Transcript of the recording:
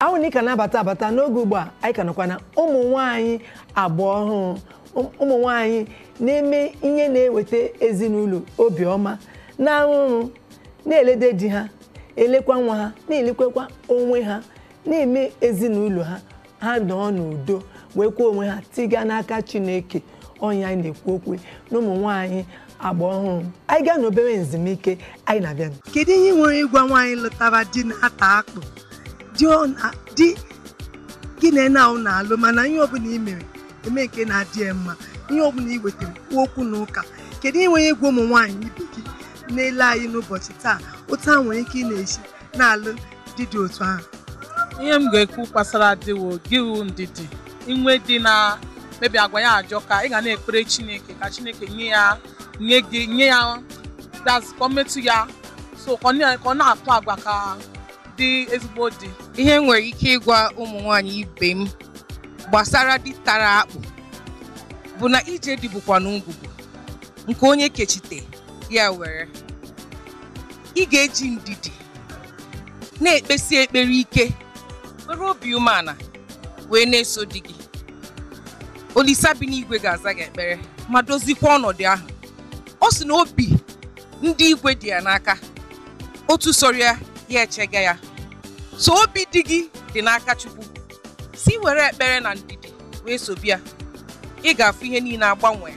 Ahụ na ị ka na-abata abata n'oge ugbu a, anyị ka nọkwa na ụmụ nwanyị agba ọhụụ, ụmụ nwanyị na-eme ihe na-eweta ezinụlọ obiọma, na-arụ ọrụ, na-elede di ha, elekwa nwa ha, na-elekwakwa onwe ha, na-eme ezinụlọ ha ha nọọ n'udo, wee kwuo onwe ha tiga n'aka Chineke. Ọnya anyị na-ekwu okwu na ụmụ nwaanyị agba ọhụrụ. Anyị gaa n'obere nzumike, anyị na-abịa. Kedu ihe ị nwere ịgwa nwaanyị lụtara di na-ata akpụ, di di gị na ahụ na-alụ, mana ihe ọbụla ị mere eme nke na-adị ya mma, ihe ọbụla ị wetara kwuo okwu na ụka, kedu ihe nwere ịgwa ụmụ nwaanyị ibe gị na-ele anyị n'ụbọchị taa, otu ha nwere ike ị na-esi na-alụ di dị otu ahụ? Ihe m ga-ekwu gbasara dịwo gịwụ ndidi. Inwe di na mebi agwa ya ajọ, ka ị ga na-ekpere Chineke ka Chineke nye ya, nye gị, nye ya, that's ka ọ metụ ya, so ka ọ na-akpọ agwa ka dị ezigbo di. Ihe m nwere ike ịgwa ụmụ nwaanyị ibe m gbasara di tara akpụ bụ na ije di bụkwa n'ngwugwu nke onye kechite ya were. Ị ga-eji ndidi na-ekpesi ekpere ike, were obi umeala wee na-eso di gị. Olisa bi n'igwe ga-aza gị ekpere ma dozikwa ọnọdụ ahụ. Ọ sị na obi ndị igwe dị ya n'aka, otu sọrọ ya ya echega ya. So obi di gị dị n'aka Chukwu. Si were ekpere na ndidi wee sobi ya, ị ga-afụ ihe niile agbanwe.